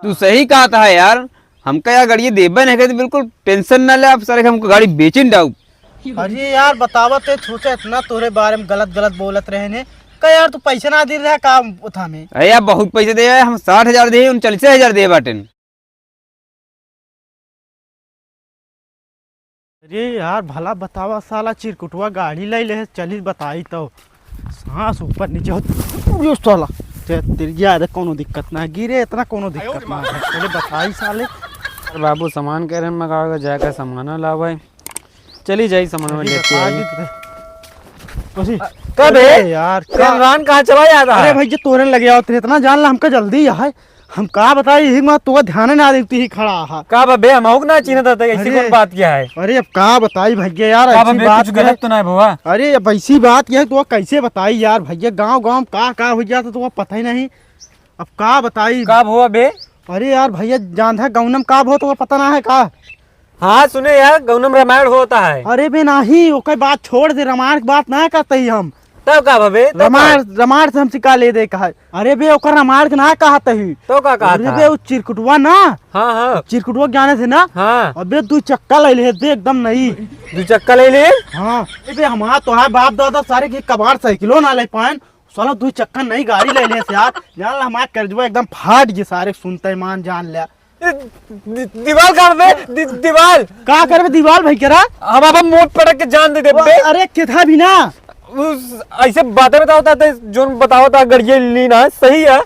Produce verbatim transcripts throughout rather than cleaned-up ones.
तू सही कहत है यार, हमका यार गाड़ी देबे नहीं करे तो बिल्कुल tension ना ले, आप सारे हमको गाड़ी बेचिन डाउ। अरे यार, बतावा ते सोचा इतना तोरे बारे में गलत गलत बोलत रहे ने। का यार, तू पैसा ना दे रहा का उठा में? अरे यार, बहुत पैसा दे, हम साठ हजार दे, उनचालीस हजार दे बाटेन। अरे यार, भला बतावा साला, चिरकुटवा गाड़ी ले ले, चली बताई तो। सांस ऊपर नीचे होत, यो साला, ते तेरी यार कौनो दिक्कत ना गिरे, इतना कौनो दिक्कत ना है। चले बताई साले। अरे बाबू, सामान कह रहे हैं मंगावे, जाकर सामान लावे। चली जाई सामान में लेके आई। कब है? अरे यार, का रान कहाँ चला जाता अरे है? भाई, जे तोरे लगे आओ, तेरे इतना जान ला, हमका जल्दी है। हम का बताई, यही मत तो ध्यान ना देती ही खड़ा हा। का बा बे, हम आउक ना चिन्हत था, ऐसी अरे। कौन बात क्या है? अरे अब का बताई भैया यार, का बा ऐसी बे, बात कुछ क्या गलत है? तो ना है भवा? अरे अब ऐसी बात क्या है, तो कैसे बताई यार भैया, गाँव गाँव का का हो जाता तो पता ही नहीं। अब का बताई? का भवा बे? अरे यार भैया, जान है गौनम का भवा तो पता ना है का? हाँ सुने यार, गौनम रामायण होता है। अरे बे नाही, ओकर बात छोड़ दे, रामायण की बात ना करते ही हम। तब का भवे? तब का? रामायण, रामायण से हम सिखा ले दे कहा। अरे बे, ओकर रामायण के ना कहत ही। तो का कहत अरे हा? बे, उ चिरकुटवा ना। हाँ, हाँ। चिरकुटवा के जाने से ना। हाँ। अबे, दू चक्का ले ले दे, एकदम नई। दू चक्का ले ले? हाँ। अरे बे, हमार तोहार बाप दादा सारे के कबाड़ साइकिलो ना ले पाएन। साला दू चक्का नई गाड़ी ले ले से यार। जान ला, हमार कर्जवा एकदम फाट गए सारे, सुनते मान जान ले। दि-, दि-, दीवाल का बे? दि-, दीवाल। का करबे दीवाल भाई केरा? हम अपन मोट पटक के जान दे देबे। अरे केथा भी ना। उस, ऐसे बातें बताओ ता, जोन बताओ ता गड़िया ली ना, सही है।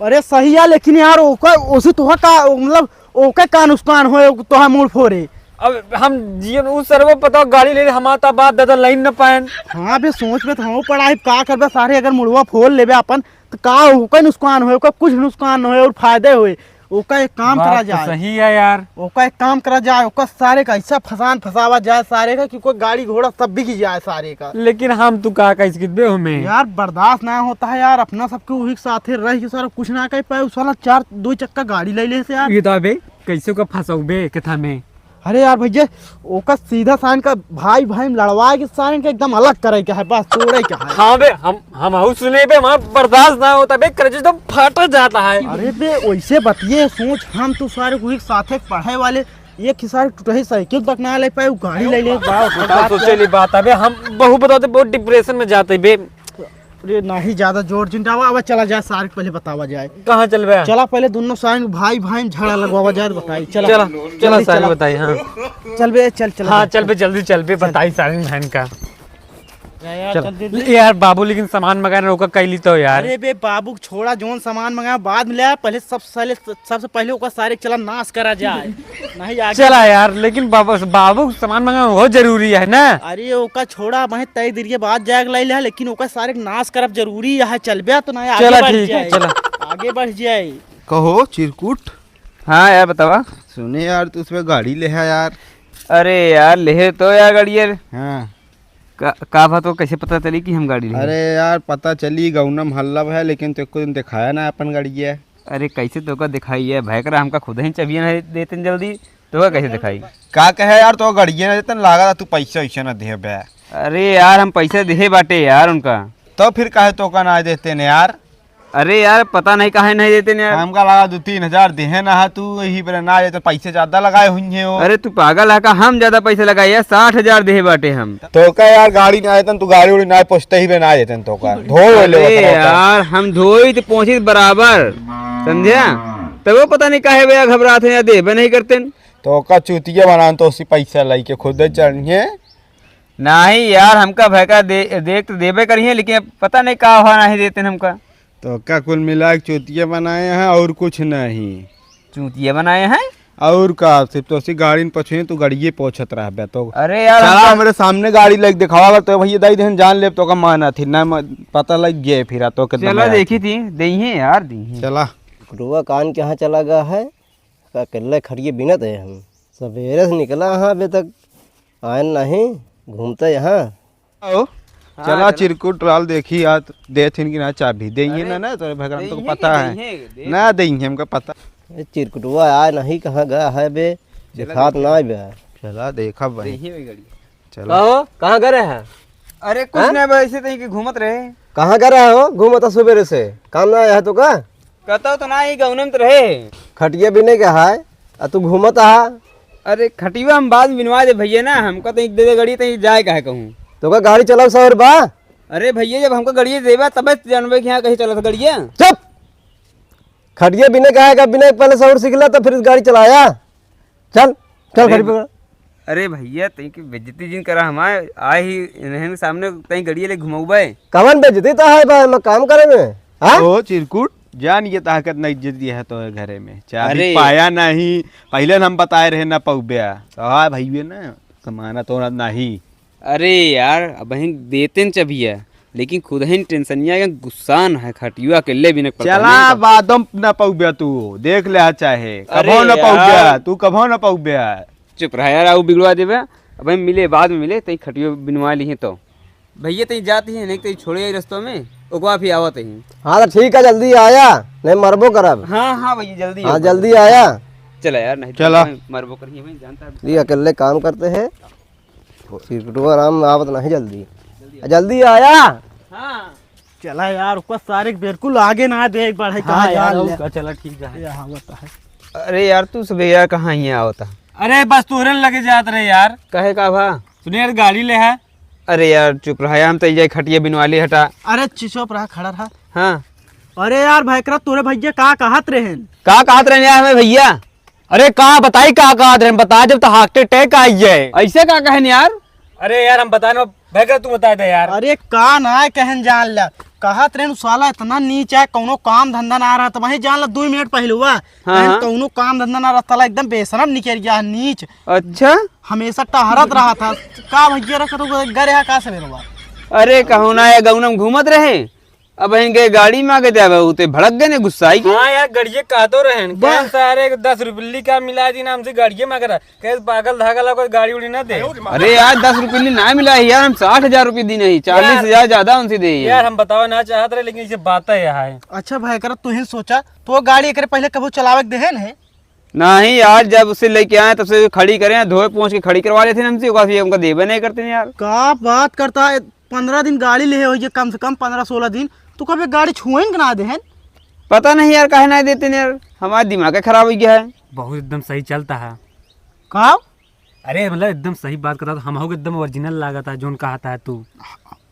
अरे सही है, लेकिन यार ओका, ओसे तोहा का, मतलब ओका का नुकसान होए, तोहा मूड़ फोड़े। अब हम जियन उस सरवा पता गाड़ी ले ले, हमार ता बाप दादा लाइन न पाएन। हाँ बे, सोच में तो हम पड़ा है, का करबे सारे, अगर मुड़वा फोड़ लेबे अपन, तो का ओका नुकसान होए, ओका कुछ नुकसान न होए और फायदे होए। ओका एक काम बात करा तो जाए। सही है यार। ओका एक काम करा जाए, ओका सारे का ऐसा फसान फसावा जाए सारे का कि कोई गाड़ी घोड़ा सब बिक जाए सारे का। लेकिन हम तू का कह सकत बे हमें? यार बर्दाश्त ना होता है यार, अपना सबके वही साथे रह के सारा कुछ ना कह पाए, उ साला चार दो चक्का गाड़ी ले ले से यार। ये तो बे कैसे का फंसाऊ बे केथा में? अरे यार भैया, ओका सीधा साइन का भाई भाई में लड़वाए के साइन के एकदम अलग करे के है, बस तोड़े के है। हाँ बे, हम, हम हऊ सुने बे, हमार बर्दाश्त ना होता बे, करेज एकदम फाट जाता है। अरे बे, वैसे बतिये सोच, हम तो सारे को एक साथे पढ़े वाले, एक ही सारे टूटही साइकिल तक ना ले पाए, वो गाड़ी ले ले, बा, ओकर बताओ, बात सोचे क्या? ली बात है बे, हम बहुत बताते, बहुत डिप्रेशन में जाते बे। अरे नाही ज्यादा जोर चिंतावा, अब चला जाए सारे के पहले बतावा जाए। कहाँ चलबे? चला पहले दोनों साइन भाई भाई में झगड़ा लगवावा जाए तो बताई। चला। चला, चला जल्दी सारे चला। बताई, हाँ। चल बे, चल, चल, हाँ, चल। चल बे, जल्दी चल बे, चल। बताई सारे बहन का। जा यार, चल। चल दे दे। यार बाबू, लेकिन सामान मंगाए ना, ओका कैली तो यार। अरे बे बाबू, छोड़ा, जोन सामान मंगाया बाद में ले आया, पहले सब साले, सबसे पहले ओका सारे चला नाश करा जाए। नहीं आगे चला यार, लेकिन बाबू, बाबू के सामान मंगाना बहुत जरूरी है ना। अरे ओका छोड़ा, मैं तय देर के बाद जाए के लाई ले, लेकिन ओका सारे के नाश करब जरूरी है। चलबे तो नहीं, आगे चला बढ़ ठीक है, जाए। चला। आगे बढ़ जाए। कहो चिरकुट। हाँ यार बतावा। सुने यार, तू उसमें गाड़ी ले है यार। अरे यार, लेहे तो यार गाड़ी यार। हाँ। का, का बात हो, कैसे पता चली कि हम गाड़ी लेहे? अरे यार, पता चली गौनम हल्लब है, लेकिन तो एको दिन दिखाया ना अपन गाड़ी है। अरे कैसे तोका दिखाई है भैकरा, हमका खुद ही चबिया नहीं देते जल्दी, तोका कैसे दिखाई? का कहे यार, तो गड़िया ना देतन, लागा था तू पैसा वैसा ना देबे। अरे यार, हम पैसा देहे बाटे यार उनका। तो फिर काहे तोका ना देते ने यार? अरे यार, पता नहीं काहे नहीं देते ने यार। हमका लगा दो तीन हजार देहे ना हा तू, यही बेरा ना देते, पैसे ज्यादा लगाए हुई है वो। अरे तू पागल है का? हम ज्यादा पैसे लगाए यार, साठ हजार देहे बाटे हम। तोका यार गाड़ी ना देतन, तू गाड़ी उड़ी ना पहुँचते ही बे ना देतन तोका। धो ले अरे यार, हम धोई तो पहुँची बराबर, समझे? तब वो पता नहीं काहे भैया घबरात है या देबे नहीं करते। तोका चूतिया बनान तो उसी पैसा लाई के खुद चढ़िए। नहीं यार, हमका भैका दे, देख तो देबे करिए, लेकिन अब पता नहीं का हुआ नहीं देते हमका। तोका कुल मिला के चूतिया बनाए हैं और कुछ नहीं। चूतिया बनाए हैं? और का, सिर्फ तो उसी गाड़ी में पछुए, तू गाड़िए पोछत रहबे तो। अरे यार, साला हमका हमरे सामने गाड़ी लेके दिखावा, अगर तो भैया दाई देहन जान लेब, तोका माना थी ना, म-, पता लग गया फिर, तो के चला दमाया देखी थी। थी, देइहे यार, देइहे। चला। कुटुआ कान के यहाँ चला गया है, का अकेले खड़िए बिनत है हम। सवेरे से निकला हाँ, अबे तक आयन नहीं, घूमते यहाँ। आओ, हाँ, चला चला। चिरकुट लाल देखी यार, देथिन कि ना चाबी, देइहे अरे, ना, ना, तोरे भगवान तो देइहे पता कि है। देइहे, देइहे। ना देइहे, हमका पता। ए, चिरकुटवा आय नहीं, कहाँ गया है बे? चला दिखात देइहे। ना बे। चला देखा भाई। देइहे भाई गाड़ी। चला। का हो? कहाँ गए रहे हैं? अरे कुछ हाँ? नहीं भाई, ऐसे तहीं के घूमत रहे। कहाँ गए रहे हो? घूमत सुबेरे से। काम ना आया है तो का? कतौ तो ना ही, गौनम तो रहे। खटिया बिने के है, आ तू घूमत आहा। अरे खटिया हम बाद में बिनवा दे भैया ना, हमका तो एक दे दे गड़िया, तो जाए काहे कहूँ। तो का गाड़ी चलाओ सौर बा? अरे भैया, जब हमका गड़िया देबा तबे तो जानबे कि हाँ कहीं चलत गड़िया। चुप। खटिया बिने काहे का, बिने पहले सौर सीख ला तो फिर गाड़ी चलाया। चल, चल अरे खड़ी ब-, पकड़। अरे भैया, तई की बेइज्जती जिन करा हमार, आए ही इन्हन के सामने तई गड़िया ले घुमउबे। कवन बेइज्जती तो है भाई, मैं काम करे में, हाँ? ओ चिरकुट, जान ये ताकत ना इज्जत दिया है तो घरे में। चाबी अरे। पाया नहीं, पहले हम बताए रहे ना पउबे। तो हाँ भैया ना, जमाना तो ना नहीं। अरे यार, अबहिन देतेन चबिया, लेकिन खुदहिन टेंशनिया के गुस्सान है, खटिया अकेले बिने पड़ता चला नहीं तो। बादम न पउब्या तू, देख ले चाहे, अरे कभो न पउब्या, यार। तू कभो न पउब्या। चुप रहा यार, आऊ बिगड़वा देबे। अबहिन मिले, बाद में मिले, तई खटियो बिनवा लिहे तो। भैया तई जात ही, नहीं तई छोड़े आई रस्तों में, ओकवा फिर आवत ही। हाँ तो ठीक है, जल्दी आया, नहीं मरबो करब। हाँ, हाँ भैया, जल्दी हाँ, आओ। जल्दी आया। चला यार, नहीं तो चला। मैं मरबो करिए, मैं जानता है। ये अकेले काम करते हैं। चिरकुटवा राम आवत नहीं जल्दी। जल्दी आया। हाँ। चला यार, ओकर सारे के बिल्कुल आगे ना दे, एक बार है, हाँ कहाँ यार, जान ले। उसका चला ठीक है। ये हालत है। अरे यार, तू सब यार कहाँ ही आवता? अरे बस तोरे लगे जात रहे यार। कहे का भा? सुने यार, गाड़ी ले है। अरे यार, चुप रहा यार, हम तो जाए खटिया बिनवा ली हटा। अरे ची-, चुप रहा, खड़ा रहा। हाँ। अरे यार, भयकरा तोरे भैया का कहत रहे? का कहत रहे यार हमें भैया? अरे का बताई का कहत रहे, बता जब तो heart attack आई है। ऐसे का कहन यार? अरे यार हम बता ना, भयकरा तू बता दे यार। अरे का ना कहन जान ला, कहत रहे साला इतना नीच है, कौनो काम धंधा ना रहा, तो वही जान ला दो मिनट पहले हुआ, हाँ, कहन हाँ। कौनो काम धंधा ना रहा, साला एकदम बेशरम निकल गया है, नीच। अच्छा। हमेशा टहरत रहा था, का भैया रखा तो गरे हा का सवेरवा? अरे कहूँ ना, ये गौनम घूमत रहे, अब इनके गाड़ी में आके जावे, उ ते भड़क गए ने, गुस्साई के। हाँ यार, गड़िए कहतो रहन, बा- कहेन सारे दस रुपये का मिला दी ना हमसे, गड़िए मांग रहा, कहे पागल धागल है, कोई गाड़ी उड़ी ना दे। अरे यार, दस रुपये ना मिला है यार, हम साठ हजार रुपये दी नहीं, चालीस हजार ज्यादा उनसे दे यार। हम बतावा ना चाहत रहे, लेकिन इसे बात है यहाँ है। अच्छा भाई, कर तू ही सोचा, तो गाड़ी एकरे पहले कबो चलावे के देहन है? नहीं यार, जब उसे लेके आए तब से खड़ी करे हैं, धोए पोंछ के खड़ी करवा लेते हैं हमसे, ओकरा से हमका देबे नहीं करते हैं यार। का बात करता है, पन्द्रह दिन गाड़ी ले होइए, कम से कम पन्द्रह सोलह दिन, तो कभी गाड़ी छुएन के ना देहन? पता नहीं यार, काहे ना देते हैं यार, हमारा दिमाग खराब हो गया है। बहुत एकदम सही चलता है। का? अरे मतलब एकदम सही बात करता, तो हम हो एकदम original लागत है, जोन कहता है तू।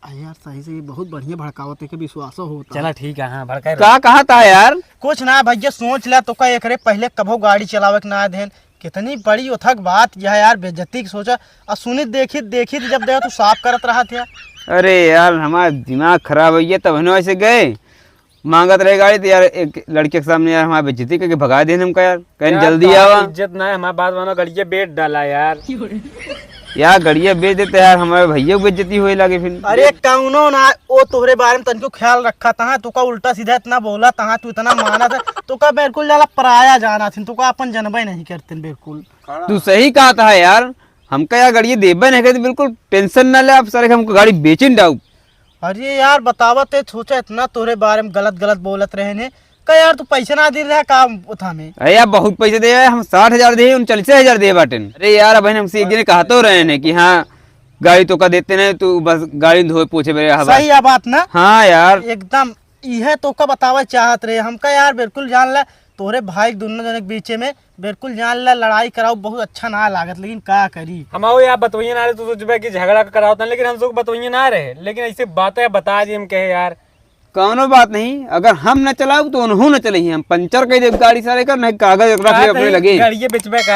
अरे यार, सही से ये बहुत बढ़िया भड़कावत है, के विश्वासो होता। चला ठीक है, हाँ, भड़काए रहो। का कहता है यार? कुछ ना भैया, सोच ला, तो का एकरे पहले कभो गाड़ी चलावे के ना देन, कितनी बड़ी उथक बात यह है यार, बेइज्जती की सोचा। और सुनित देखित देखित जब देखा तू साफ करत रहा था। अरे यार, हमारा दिमाग खराब हो गया, तब हम ऐसे गए, मांगत रहे गाड़ी, तो यार एक लड़के के सामने यार हमारी बेइज्जती करके भगा देन हमका यार। कहीं यार, जल्दी तोहार आवा। इज्जत ना है, हमारे बात मानो, गड़िया बेच डाला यार। यार गड़िया बेच देते यार, हमारे भैया की बेइज्जती होए लगे फिर। अरे कौनो ना, वो तोहरे बारे में तनिको ख्याल रखा तहा, तू का उल्टा सीधा इतना बोला तहा, तू इतना माना था, तू का बिल्कुल जाला पराया जाना थी, तू का अपन जनबे नहीं करते बिल्कुल। तू सही कहता है यार, हमका यार गड़िया देबे नहीं करते, बिल्कुल tension ना ले आप सारे, हमको गाड़ी बेचिन डाऊ। अरे यार, बतावत है, सोचा इतना तोरे बारे में गलत गलत बोलत रहे ने। का यार, तू पैसे ना दे रहा काम उठा में? अरे यार, बहुत पैसे दे रहे, हम साठ हजार दे, उन चालीस हजार दे बाटेन। अरे यार, अब हमसे एक दिन कहा तो रहे ने कि हाँ, गाड़ी तो का देते नहीं, तू बस गाड़ी धोए पोछे मेरे हवा। सही है बात ना? हाँ यार। एकदम इहे तो का बतावे चाहत रहे हमका यार, बिल्कुल जान ला, तोरे भाई दोनों जने के बीचे में बिल्कुल जान ला, लड़ाई कराओ, बहुत अच्छा ना लागत, लेकिन का करी? हम आओ यार, बतवइये ना रहे, तू सोचबे कि झगड़ा करावत है, लेकिन हम सब बतवइये ना रहे, लेकिन ऐसे बातें बता दी हम कहे यार। कौनो बात नहीं, अगर हम न चलाऊ तो उन्हों न चलइहे, हम पंचर कह देब गाड़ी सारे का, नहीं कागज रख ले अपने लगे। गाड़िए बेचबे का?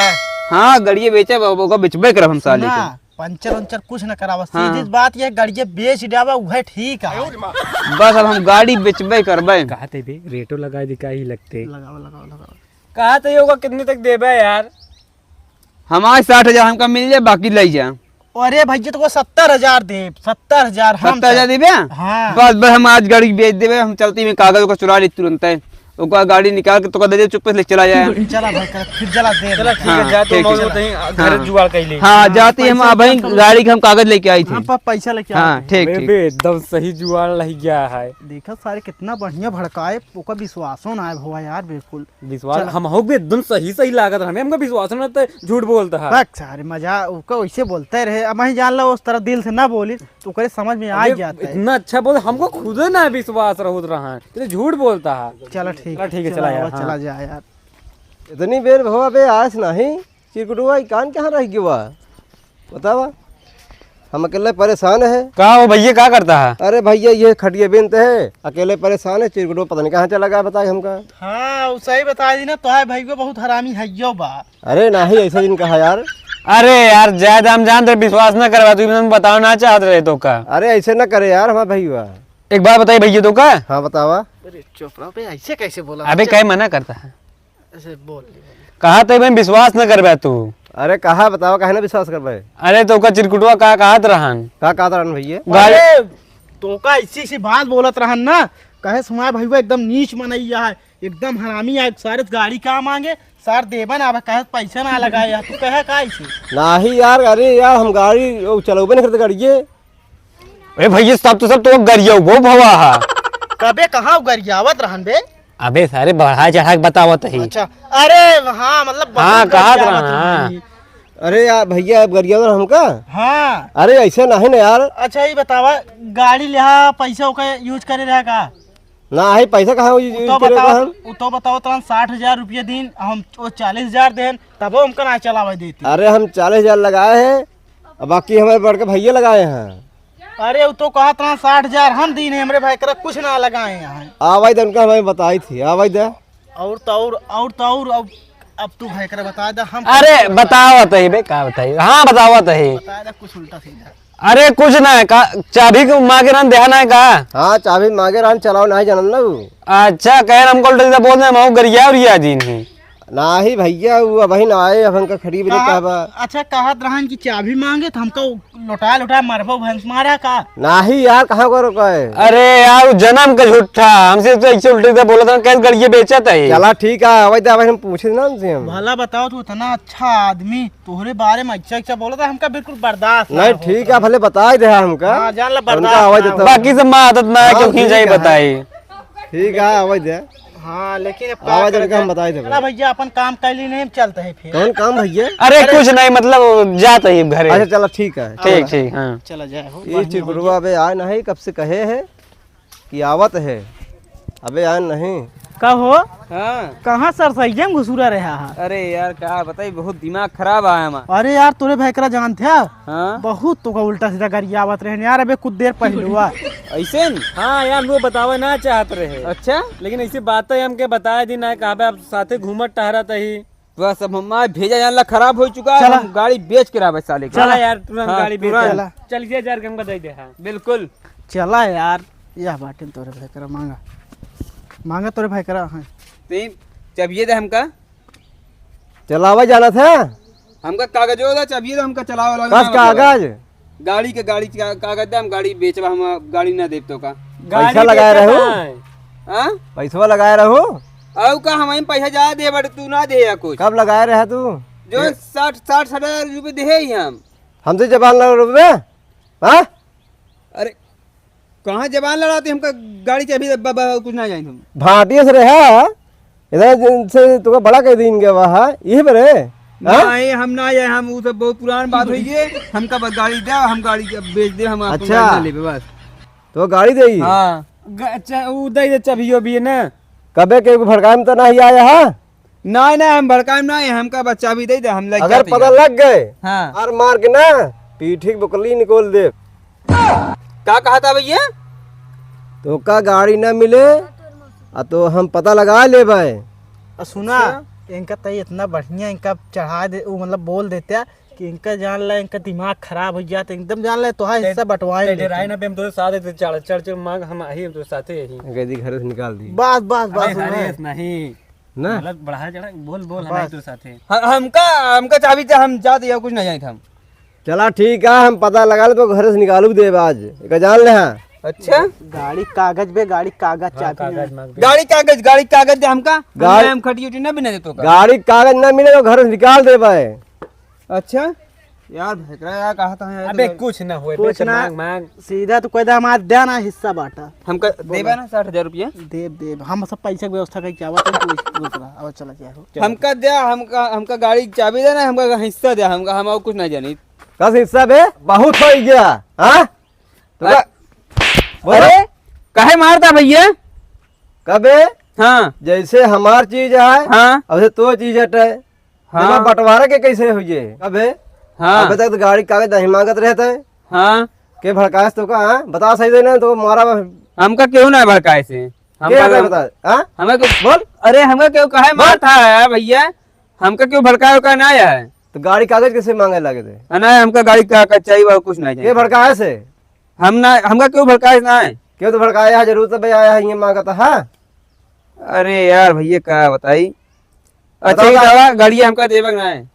हाँ, गाड़िए बेचे, ओका बेचबे करब हम साले ना, के। पंचर उंचर कुछ न करावा, हाँ। सीधी बात ये, गाड़िए बेच डावा, वह ठीक है। बस अब हम गाड़ी बेचबे करबे। कहा थे बे, रेटो लगा दे, का ही लगते। लगाओ, लगाओ, लगाओ। कहा थे, ओका कितने तक देबे यार? हमारे साठ हजार हमका मिल जाए, बाकी ले जा। अरे भैया, तो वो सत्तर हजार दे, सत्तर हजार हम सत्तर हजार सब देबे? हाँ। बस, बस, हम आज गाड़ी बेच देबे, हम चलती में कागज ओकर चुरा ली तुरंत है। ओकर गाड़ी निकाल के तोका दे दे, चुप्पे से ले चला जाए। चला भाई, चला, फिर चला दे। चला, ठीक है, हाँ, जा, तो ठीक है, मौज चला। होते ही घर हाँ। जुगाड़ कर ले। हाँ, हाँ, जाती हम, पैसा अब भाई, निकाल के गाड़ी के हम कागज लेके आई थे। हाँ, प-, पैसा लेके हाँ, आओ। ठीक, अरे ठीक। बे, एकदम सही जुगाड़ लग गया है। देखा सारे, कितना बढ़िया भड़काए, ओकर विश्वासो ना आए भवा यार, बिल्कुल। विश्वास चला। हम हो भी एकदम सही, सही लागत रहे, हमका विश्वास ना तो झूठ बोलता है। बक सारे मजा, ओका वैसे बोलते रहे, अब मैं जान ला उस तरह दिल से ना बोली, ओकरे समझ में आ अबे, जाता है। इतना अच्छा बोल, हमको खुदे ना विश्वास रहत रहा है, तो झूठ बोलता है। चला ठीक चला है, ठीक है, चला चला यार, आवा, हाँ। चला जा यार। इतनी बेर भवा बे आस नहीं, चिरकुटवा ई कान कहाँ रह गवा? बतावा, हम अकेले परेशान है। का हो भैया, का करता है? अरे भैया, ये खटिया बेनते है, अकेले परेशान है, चिरकुटवा पता नहीं कहाँ चला गया, बताए हमका। हाँ, उ सही बता दी ना, तोहार भैया बहुत हरामी हइयो बा। अरे नाही, ऐसा दिन कहा यार। अरे यार, ज्यादा हम जानते, विश्वास ना करवा, तू इतना बताओ ना चाहत रहे तो का। अरे ऐसे ना करे यार, हमारा भैया। एक बात बताइए भैया, तो का? हाँ, बतावा। अरे चुप रहो बे, ऐसे कैसे बोला? अबे, चल। काहे मना करता है? ऐसे बोल, बोल। कहा तो मैं विश्वास न करबे तू। अरे कहा बतावा, काहे ना विश्वास करबे? अरे तो का चिरकुटवा का कहत रहन? का कहत रहन भैया? गाल- अरे तो का ऐसी ऐसी बात बोलत रहन ना, कहे सुना भैया एकदम नीच मनैया है, एकदम हरामी है, सारे गाड़ी का मांगे, सार देबन अब कहे पैसा ना लगाए यार, तू कहे का ऐसे? नाही यार, अरे यार हम गाड़ी वो चलौबे नहीं करते गाड़िए। ए भैया, सब तो सब तो गरिया वो भवा है। कबे कहाँ गरियावत रहन बे? अबे सारे बढ़ा चढ़ा के बतावत ही। अच्छा, अरे हाँ, मतलब हाँ, बतन कहत गरियावत रहा, हाँ। रहन। अरे यार भैया, अब गरियावत रहा हमका? हाँ। अरे ऐसे नहीं ना यार। अच्छा, ये बतावा, गाड़ी लिहा, पैसा ओका use करे रहा का? नाही, पैसा कहाँ use उ तो करे बताओ, हम? उ तो बताओ, तुरंत साठ हजार रुपये दिन, हम वो चालीस हजार देन, तबो हमका ना चलावे देती। अरे हम चालीस हजार लगाए हैं, अब बाकी हमारे बड़के भैया लगाए हैं। अरे उ तो कहा तुरंत साठ हजार हम दीन है, हमरे भाई करा कुछ ना लगाए हैं। आवाज दे उनका, हमें बताई थी, आवाज दे। और तो और, और तो और, अब, अब तू भाई करा बता दे, हम अरे बतावा तो ही बे, का बताई? हाँ, बतावा तो ही। बता दे कुछ उल्टा सीधा। अरे कुछ ना है का, चाबी के मांगे रहन, देहा ना है का? हाँ, चाबी मांगे रहन, चलाओ नहीं जानन ना उ। अच्छा, कहे हमको उल्टा सीधा बोल दे, हम गरिया उरिया दीन ही। नाही भैया, वो अबहिन आए, अब हमका खड़ी भी नहीं कहा-, कहबा। अच्छा, कहत रहन कि चाबी मांगे तो हमको लौटाए लौटाए मरबो भैंस मारा का? नाही यार, कहाँ को रुका है? अरे यार, वो जन्म का झूठा, हमसे तो ऐसे उल्टे सीधा बोला था, कैसे गरिया बेचत है? चला ठीक है, आवाज दे, आवाज हम पूछे ना उनसे हम। भला बताओ, तू इतना अच्छा आदमी, तोहरे बारे में अच्छा अच्छा बोला था, हमका बिल्कुल बर्दाश्त ना नहीं, होत ठीक है, रहा। भले बताई दे हमका। हाँ, जान ला, उनका बर्दाश्त आवाज ना देता होत। बाकी सब माँ आदत ना है, हाँ, क्यों खींच ठीक आई है। बताई। ठीक है, आवाज दे। हाँ, लेकिन अब का आवाज करते देके हम हैं? बताई देबे। चला भैया, अपन काम कर ली नहीं, चलते हैं फिर। कौन काम भैया? अरे अरे कुछ नहीं, मतलब जात है घरे। अच्छा, चला ठीक है। ठीक, ठीक, हाँ। चला जाए हो, ये बढ़िया हो चिरकुटवा गया। अबे आए नहीं, कब से कहे है कि आवत है, अबे आए नहीं। का हो? हाँ। कहाँ सरसैया में घुसुरा रहा है? अरे यार, का बताई, बहुत दिमाग खराब आया हमार। अरे यार, तोरे भाई करा जानत है? हाँ। बहुत तोका उल्टा सीधा गरियावत रहे यार, अबे कुछ देर पहलुआ। ऐसे न? हाँ यार, वो बतावे ना चाहत रहे। अच्छा? लेकिन ऐसी बातें हमके बताए दी ना, कहबे आप साथे घूमत टहरत ही। बस अब हमार भेजा जान ला खराब हो चुका है, चला। हम गाड़ी बेच के रहबे साले के। चला यार, तुरंत हाँ, गाड़ी बेच तुरंत। चला। चल, ये हजार के हमका दे दे, हाँ। बिल्कुल। चला यार, यह बाटे तोरे भाई करा मांगा। मांगा तोरे भाई करा, हाँ। तीन, जब ये दे हमका। चलावा जाना था? हमका कागजो दा, चाबिये दा, हमका चलावे वाला बस ना मतलब। कागज? गाड़ी के, गाड़ी का कागज दा, हम गाड़ी बेचबा, हम गाड़ी ना देब तो का। गाड़ी पैसा लगाए बेचत रहो? है। हाँ? पैसवा लगाए रहो? अउ का, हम ही पैसा ज्यादा दे बट तू ना दे या कुछ। कब लगाए रहे तू? जो ये साठ, साठ हजार रुपये दे ही हम। हमसे जबान लड़ रहे? हाँ? अरे, कहाँ जबान लड़ाते, हमका गाड़ी चाबी ब-, ब-, कुछ ना जानी हम। भाटिया से रहा, इधर दिन से तुका बड़ा कह दीन गया वहाँ, यही पर है? हाँ? नहीं, हम ना जाए, हम वो सब बहुत पुरान बात हुई है, हमका बस गाड़ी दे, हम गाड़ी के बेच दे, हम आपको अच्छा। गाड़ी ना लेबे बस। तो गाड़ी दे ही? हाँ। ग-, च-, उ दे दे चाबियो भी है ना। कबे के भड़काए में तो नहीं आया है? नहीं, नहीं, हम भड़काएम नहीं, हमका बस चाबी दे दे, हम लेके अगर जाते पता हैं। लग गए, हाँ। और मार के ना, पीठी के बुकली निकोल दे। का कहा था भैया? तो का गाड़ी ना मिले, आ तो हम पता लगा लेबे। आ सुना, अच्छा। इनका तई इतना बढ़िया, इनका चढ़ा दे, वो मतलब बोल देते कि इनका जान ला, इनका दिमाग खराब हो जाता, एकदम जान ला, तोहार हिस्सा बंटवाए ते लेते। डराए ना बे, हम तोरे साथ ही चढ़, चढ़, चढ़ मांग, हम आई, हम तोरे साथे यही। गई घर से निकाल दी। बस, बस, बस, अरे, उन्हें। हरीश, नहीं। ना? गलत बढ़ा चढ़ा, बोल, बोल, हम बस। आई तोरे साथे। ह-, हमका, हमका चाबी दे, हम जाते हैं, कुछ नहीं जानी हम। चला ठीक है, हम पता लगा ले तो घर से निकालू देबे आज। एक जान ले हाँ। अच्छा? गाड़ी कागज बे, गाड़ी कागज हाँ, चाबी कागज ना। मांग दे। गाड़ी कागज, गाड़ी कागज दे हमका। गाड़ी हम खटी उटी ना बिना देतो का। गाड़ी कागज ना मिले तो घर से निकाल देबे। अच्छा? यार, भैकरा यार, कहा था यार, अबे, तो कुछ ना होए, कुछ बेच ना। मांग, मांग। सीधा तू कोई दामाद दे ना, हिस्सा बांटा। हमका देबा ना साठ हजार रुपया? देब, देब। हम सब पैसा के व्यवस्था करके आवत है, तू बोलत रहा। अब चला जाए हो। हमका दे, हमका, हमका गाड़ी की चाबी दे ना, हमका हिस्सा दे, हमका, हम और कुछ ना जानी। कस हिस्सा बे? बहुत हो गया, हाँ? तो का-, बोलो। अरे, काहे मारता भइया? कबे? हाँ। जैसे हमार चीज है, हाँ। वैसे तो चीज हटे। हाँ। तो बंटवारा के कैसे हुई है? कबे? हाँ। अबे तक तो गाड़ी कागज नहीं मांगत रहते हैं। हाँ। के भड़काएस तोका, हाँ? बता सही से ना, तो मारा बा-, हमका केहू ना भड़काएस। के हमका हटे बता, हाँ? हमें को-, बोल। अरे, हमका केहू काहे बोल। मारता है भइया? हमका केहू भड़काए का ना है? तो गाड़ी कागज कैसे मांगे लगे थे? आ, ना, हमका गाड़ी का, का चाहिए बा, कुछ नहीं के चाहिए। भड़काएस? हम ना, हमका केहू भड़काएस ना है। केहू तो भड़काए है, जरूर तो भाई आया है, ये मांगता है। अरे यार भइया, का बताई? अच्छा, बताओ ये ना। दवा, गाड़ी हमका देबे ना है।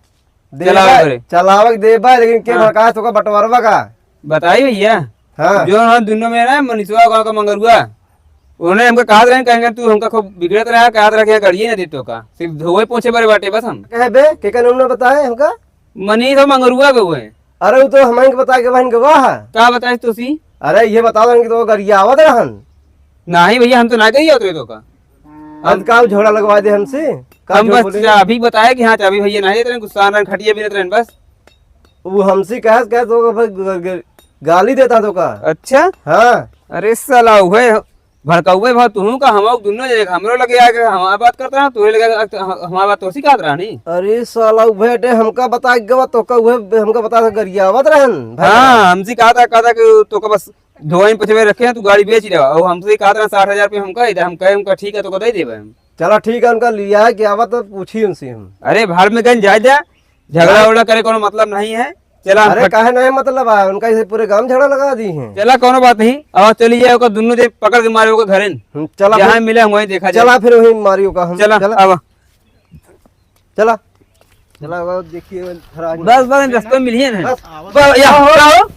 देबा, चलावे करे। चलावे के देबा, लेकिन के हाँ। भड़काएस तोका बंटवारवा का? बताई भइया। हाँ। जो हम दुनो में ना, मनीषवा गाँव का मंगरुआ, उन्होंने हमका कहत रहे, कहेंगे, "तू हमका खूब बिगड़त रहा, कहत रहा कि गाड़िए ना दे तोका, सिर्फ धोवे पोछे बरे बाटे बस हम।" कहे बे, के का नाम ना बताए हमका? मनीष और मंगरुआ के हुए। अरे, वो तो हमन के बता के बहन गवाह है। का बताए तुसी? अरे, ये बता दो कि तो गरियावत रहन। नहीं भइया, हम तो ना गरियावत रहे तोका। अब का झोला लगवा दे हमसे? का हम झूठ बस बोले? अभी बताया कि हाँ, चाबी भइया नहीं देते, गुस्सा रहन, खटिया भी नहीं रहन बस। वो हमसे कहे, कहे तो ग-, ग-, ग-, गाली देता तोका। अच्छा? हाँ। अरे साला, उहे भड़काउए भा तुहूँ का, हम दुनो जने, हमरो लगे आके हमार बात करत रहा, तोहरे लगे आके हम-, हमार बात तोसी कहत रहा नी। अरे साला, उहे अटे हमका बता के गवा, तोका उहे हमका बता के गरियावत रहन, भाई। हाँ, हमसे कहत रहा, कहत रहा कि तोका बस धोए में पचवे रखे हैं, तू गाड़ी बेच रहा। और हमसे कहत रहा साठ हजार रुपये हमका, इधर हम कहे, हमका ठीक है, तोका दे देबे हम। चला ठीक है, उनका लिया है कि आवा तो पूछी उनसे हम। अरे भाड़ में कहीं जाए दे, झगड़ा भाई। उगड़ा करे कोनो मतलब नहीं है। चला हम अरे फट- काहे नहीं मतलब है, उनका इसे पूरे गांव झगड़ा लगा दी है। चला कोनो बात नहीं, अब चली जाए, ओकर दुनू दे पकड़ के मारे ओकर घरे न। हम्म, चला जहाँ फिर। मिले हम वहीं देखा जाए। चला फिर वहीं मारी ओका हम। चला, चला। आवा। चला। चला, अब देखिए, घर आ गए। बस, बस, रस्ते में मिलिए ना। बस। बस, या, का हो? का हो?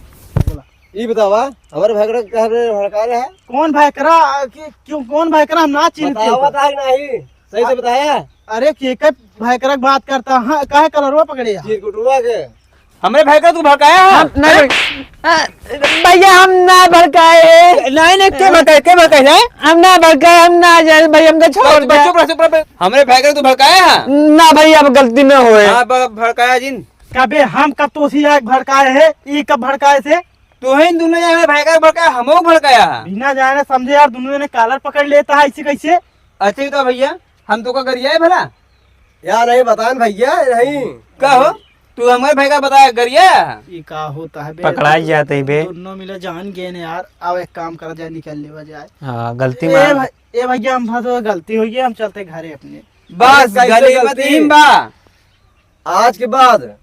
ई बतावा, हमारे भैकरा के काहे भड़का रहे हैं? कौन भैकरा? कि-, क्यों, कौन भैकरा? हम ना चिन्हते बतावा, ओका। बताए नहीं, सही से बताया। अरे, केकर भैकरा के बात करता? हाँ, काहे कलरवा पकड़े है? चिरकुटवा के। हमरे भैकरा तू भड़काया है? हम ना हैं? भड़-, आ, भैया, हम ना भड़काए। नहीं, नहीं, के भड़काए, के भड़काए है? हम ना भड़काए, हम ना जाए, भैया, हमका छोड़ चुप रह, दे। चुप रह, चुप रह। हमरे भैकरा तू भड़काया है? ना भैया, अब गलती ना होए। हाँ, ब-, भड़काया जिन। कबे हम कब तोसी आके भड़काए है? ई कब भड़काए से? तोहिन दुनो जने भड़काया, भड़काया, हमहू भड़काया है। बिना जाने समझे यार, दुनो जने कालर पकड़ लेता है, ऐसे कैसे? अच्छा, तो भैया, हम तोका गरियाए भला? यार, नहीं बताएन भैया, नहीं। का हो? तू हमारे भाई का बताया, गरिया? ई का होता है बे? पकड़ाई जाते ही बे। दोनों मिले जान गए ने यार। अब एक काम करा जाए, निकल लेवा जाए। हाँ, गलती ए मान। भाई, ए भैया, हम फंस गए, गलती हो गई, हम चलते घरे अपने। बस, अरे, कैसे गली में गलती? तीन बा। आज के बाद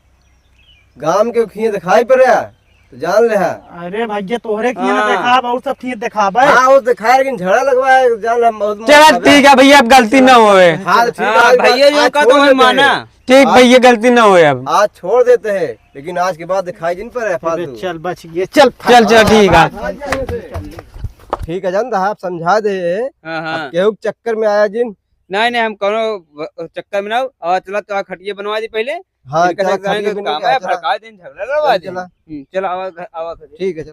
गांव के खिए दिखाई पड़े, तो जान ले है। अरे भैया, तोहरे खिए ना हाँ। देखाब, और सब खिए देखाबे। हाँ, वो दिखाए, लेकिन झगड़ा लगवाए, जान ले, हम बहुत मार चला, खाबे। ठीक है भैया, अब गलती ना होए। हाँ, तो ठीक है, हाँ, आज भैया, आज जो का छोड़ तो देते माना। हैं। ठीक आज, भैया, गलती ना होए अब। आज छोड़ देते हैं, लेकिन आज के बाद दिखाई जिन पर है अबे फालतू। चल, बच गए, चल, चल, चल, ठीक है। ठीक है, जानता है, आप समझा दे। हाँ, हाँ। अब केहू के चक्कर में आया जिन। नहीं, नहीं, हम कौनो व-, चक्कर में ना हो। और चला, तो खटिया बनवा दी पहले। हाँ, इनका चला, से खटिया जाएंगे बनवा काम के, है, चला। भड़का दिन, झगड़ा लड़वा चल, दिन। चला। हम्म, चला, आवा घर, आवा घर। ठीक है, चला।